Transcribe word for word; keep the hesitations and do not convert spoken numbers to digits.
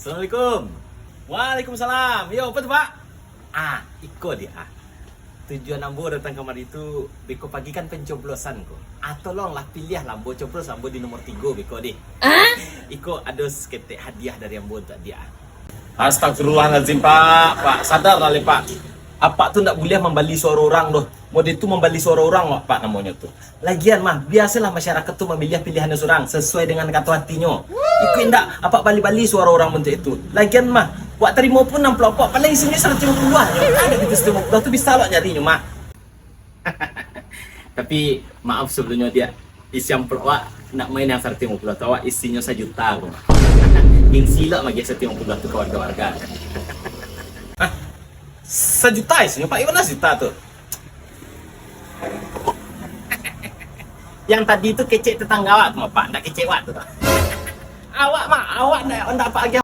Assalamualaikum. Waalaikumsalam. Yo, apo tu, Pak? Ah, iko dia. Tujuan ambo datang kamari tu, beko pagi kan pencoblosan ko. Ah, tolonglah piliahlah ambo, coblos ambo di nomor tigo beko deh. Iko ado saketek hadiah dari ambo untuak dia. Astagfirullahalazim, Pak. Pak, sadarlah leh, Pak. Apak tu ndak buliah mambali suaro urang doh. Mode tu mambali suaro urang, Pak, namonyo tu. Lagian mah, biasolah masyarakat tu mamiliah pilihan surang sasuai dengan kato hatinyo. Iko indak, apak bali-bali suaro urang bantuak itu. Lagian mah, wak tarimo pun amplop wak, paling isinyo saratuih limo puluah nyo. Ado gitu saratuih limo puluah tu bisa wak nyarinyo mah. Tapi, maaf sabalumnyo, Diak. Isi amplop wak, ndak main yang saratuih limo puluah tu, wak isinyo sajuta ko mah. Gengsi lo magiah saratuih limo puluah tu ka warga-warga. Hah? Sajuta isinyo, Pak? Iko nan sajuta tu? Yang tadi tu kecek tetangga awak tu mah, Pak, ndak kecek awak tu. Awak mah, awak ndak, ndak apak agiah